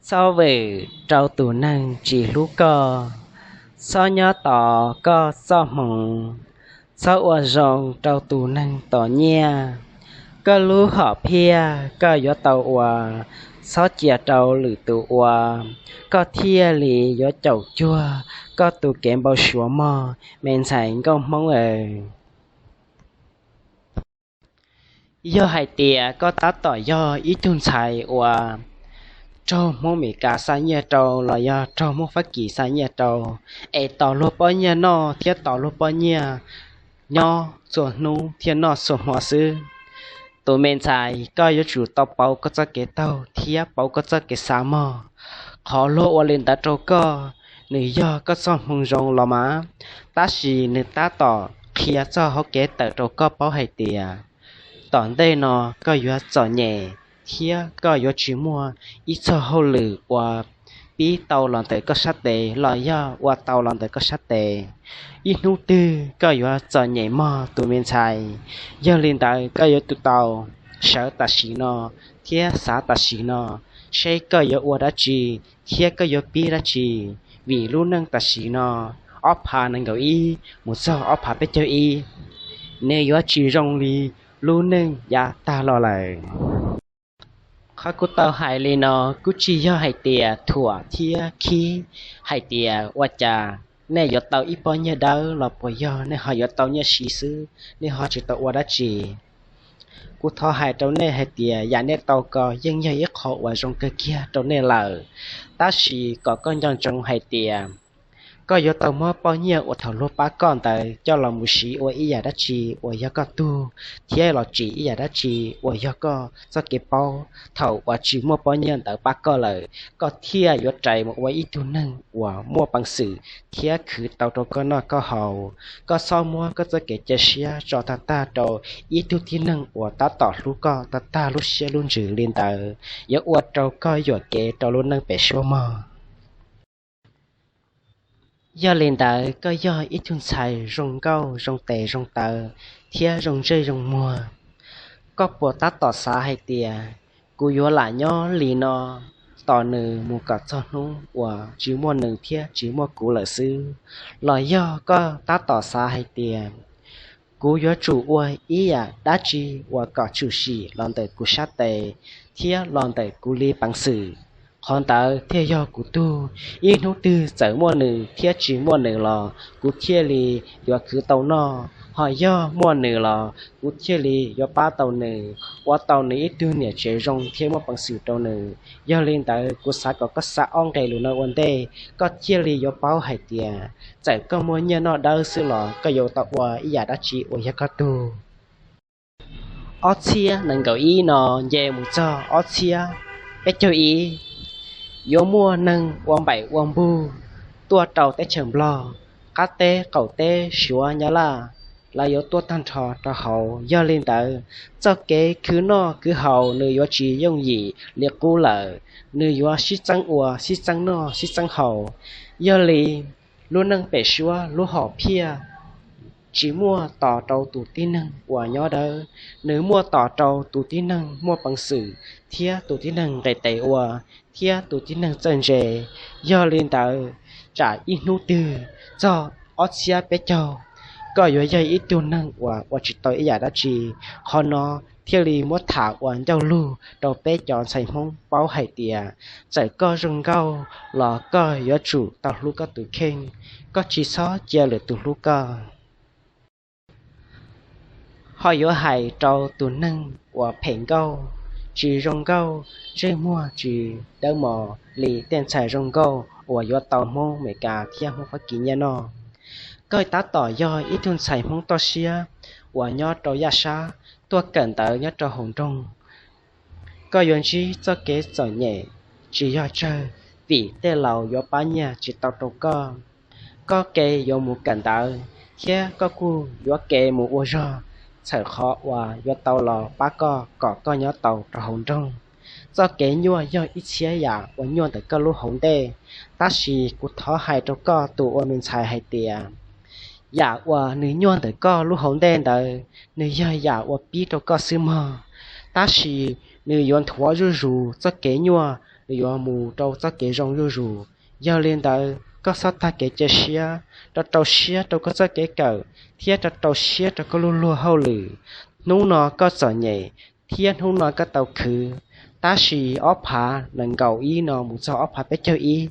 Txhob vwm rau tus neeg tsis hlub koj, txhob nyob tos koj txoj hmoov, txhob ua zoo rau tus neeg tos nyiaj. Koj lub hom phiaj koj yuav tau ua, txhob cia rau lwm tus ua, koj thiaj li yuav caum cuag koj tus kev npau suav mog me ntxhais nkauj Hmoob aw. Yog hais tias koj tab tom yog ib tug ntxhais uas raug Hmoob Meskas xa nyiaj rau los yog raug Hmoob Fab Kis xa nyiaj rau, es tos luag pob nyiaj noj thiab tos luag pob nyiaj nyob txhua hnub thiab noj txhua hmo xwb, tus me ntxhais koj yuav tsum tau pauv koj txoj kev taug thiab pauv koj txoj kev xav mog. Qhov luag ua li ntawd rau koj, nws yog koj txoj hmoo zoo los mas, tab sis nws tab tom qhia txoj hauv kev tawm rau koj paub hais tias tom ntej no koj yuav txom nyem thiab koj yuav tsis muaj ib txoj hauj lwm uas pib tau los ntawm koj sab tes los yog ua tau los ntawm koj sab tes. Ib hnub twg koj yuav txom nyem mog tus me ntxhais. Yog li ntawd koj yuav tsum tau sawv tam sim no thiab xav tam sim no seb koj yuav ua dab tsi thiab koj yuav pib dab tsi, vim lub neej tam sim no ob phav nees nkaum ib mus txog ob phav peb caug ib, nws yuav tsis zoo li lub neej yav tag los lawm. Qhov kuv tau hais li no kuj tsis yog hais tias thuam thiab khib hais tias ua cas nej yuav tau ib pob nyiaj dawb los puas yog nej ho yuav tau nyiaj siv xwb, nej ho tsis tau ua dab tsi. Kuv thov hais rau nej hais tias yam nej tau ko yeej yog ib qho uas zoo kawg kiag rau nej lawm, tab sis kom koj nco ntsoov hais tias koj yuav tau muab pob nyiaj uas thaum luag pab koj ntawd coj los mus siv ua ib yam dab tsi uas yog koj tug, thiab los tsim ib yam dab tsi uas yog koj txoj kev paub. Thaum uas tsis muaj pob nyiaj ntawd pab koj lawm, koj thiaj yuav rais mus ua ib tug neeg uas muaj peev xwm thiab khwv tau rau koj noj koj haus. Koj txhob muab koj txoj kev cia siab tso tag tag rau ib tug tib neeg uas tab tom hlub koj tag tag lub siab lub ntsws li ntawd, yuav ua rau koj yuam kev rau lub neej pem suab mog. Yog li ntawd koj yog ib tug ntxhais zoo nkauj zoo tes zoo taw thiab zoo ntsej zoo muag. Koj puas tab tom xav hais tias kuv yuav lam nyob li no tos nws mus kom txog hnub uas tsis muaj nws thiab tsis muaj kuv lawm xwb? Los yog koj tab tom xav hais tias kuv yuav tsum ua ib yam dab tsi uas kom tshwm sim los ntawm kuv sab tes thiab los ntawm kuv li peev xwm, qhov ntawd thiaj yog kuv tug. Ib hnub twg txawm muaj nws thiab tsis muaj nws los kuv thiaj li yuav khwv tau noj, ho yog muaj nws los kuv thiaj li yuav pab tau nws, ua tau nws ib tug niam tsev zoo thiab muaj peev xwm rau nws. Yog li ntawd kuv xav kom koj xav ob nqe lus no ua ntej, koj thiaj li yuav paub hais tias txawm koj muaj nyiaj noj dawb xwb los koj yuav tau ua ib yam dab tsi uas yog koj tug. Ob txhiab nees nkaum ib no nce mus txog ob txhiab peb caug ib, yuav muaj neeg ua npaim ua npug tuaj rau teb chaws Nplog, qab teb qaum teb Suav Nyab Laj, lawv yuav tuaj tag nrho rau hauv. Yog li ntawd, txoj kev khwv noj khwv haus nws yuav tsis yooj yim li qub lawm, nws yuav sib txeeb ua sib txeeb noj sib txeeb haus. Yog li, lub neej pem suab lub hom phiaj tsis muaj tos rau tus tib neeg uas nyob dawb, nws muaj tos rau tus tib neeg muaj peev xwm thiab tus tib neeg nqis tes ua thiab tus tib neeg txawj ntse. Yog li ntawd, tsam ib hnub twg txog ob txhiab peb caug, koj yuav yog ib tug neeg uas ua tsis tau ib yam dab tsi. Qhov no thiaj li muab tham ua ncauj lug rau peb cov ntxhais Hmoob paub hais tias txawm koj zoo nkauj los koj yuav tsum tau hlub koj tus kheej, koj tsis txhob cia lwm tus hlub koj. Ho yuav hais rau tus neeg uas phem nkauj, tsis zoo nkauj, ntsej muag tsis dawb mos li tej ntxhais zoo nkauj uas yuav tau Hmoob Meskas thiab Hmoob Fab Kis nyiaj noj. Koj tab tom yog ib tug ntxhais Hmoob toj siab uas nyob rau yaj sab tuaj kawm ntawv nyob rau hauv nroog. Koj yuav ntsib txoj kev txom nyem tsis yog tsawg, vim tej laus yuav pab nyiaj tsis tau rau koj. Koj ke yuav mus kawm ntawv thiab koj kuj yuav ke mus ua zog, txhawm qhov uas yuav tau los pab koj kom koj nyob tau rau hauv nroog. Txoj kev nyuaj yog ib txhiab yam uas nyuaj ntawm koj lub hauv ntej, tab sis kuv thov hais rau koj tus ua me ntxhais hais tias, yam uas nws nyuaj ntawm koj lub hauv ntej ntawd, nws yog yam uas pib rau koj xwb mog, tab sis nws yuav nthuav zuj zus txoj kev nyuaj nws yuav mus rau txoj kev zoo zuj zus. Yog li ntawd koj txhob tag kev cia siab, rau rau siab rau koj txoj kev kawm thiab rau rau siab rau koj lub luag hauj lwm. Hnub no koj txom nyem thiab hnub no koj tau khwv, tab sis ob phav nees nkaum ib no mus txog ob phav peb caug ib,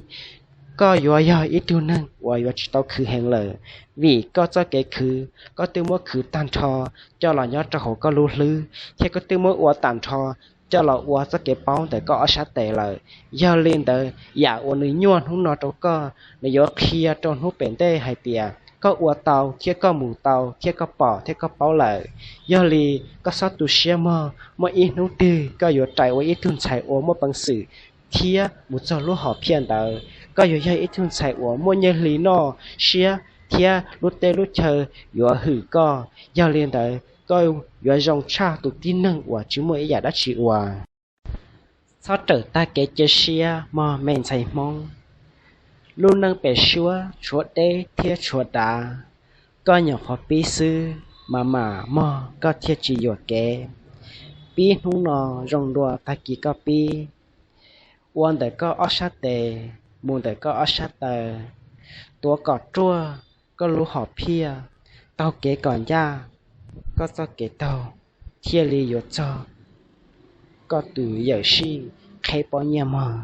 koj yuav yog ib tug neeg uas yuav tsis tau khwv heev lawm, vim koj txoj kev khwv koj twb muab khwv tag nrho coj los nyob rau hauv koj lub hlwb, thiab koj twb muab ua tag nrho coj los ua txoj kev paub ntawm koj ob sab tes lawm. Yog li ntawd yam uas nws nyuaj hnub no rau koj, nws yuav qhia rau hnub pem ntej hais tias koj ua tau thiab koj mus tau thiab koj pom thiab koj paub lawm. Yog li koj txhob tu siab mog, muaj ib hnub twg koj yuav rais ua ib tug ntxhais uas muaj peev xwm thiab mus txog lub hom phiaj ntawd, koj yuav yog ib tug ntxhais uas muaj nyiaj hli noj siab thiab lub teb lub chaw yuav hwm koj. Yog li ntawd koj yuav zoo tshaj tus tib neeg uas tsis muaj ib yam dab tsi ua. Txhob rawm tag kev cia siab mog me ntxhais Hmoob. Lub neej pem suab tshuav deb thiab tshuav dav, koj nyuam qhuav pib xwb mas mam mog koj thiaj tsis yuam kev. Pib hnub no zoo dua tag kis koj pib, ua ntawm koj ob sab tes mus ntawm koj ob sab taw, tuav kom ruaj koj lub hom phiaj, taug kev kom ncaj koj txoj kev taug, thiaj li yuav txog koj tus yawm sij qheb pob nyiaj mog.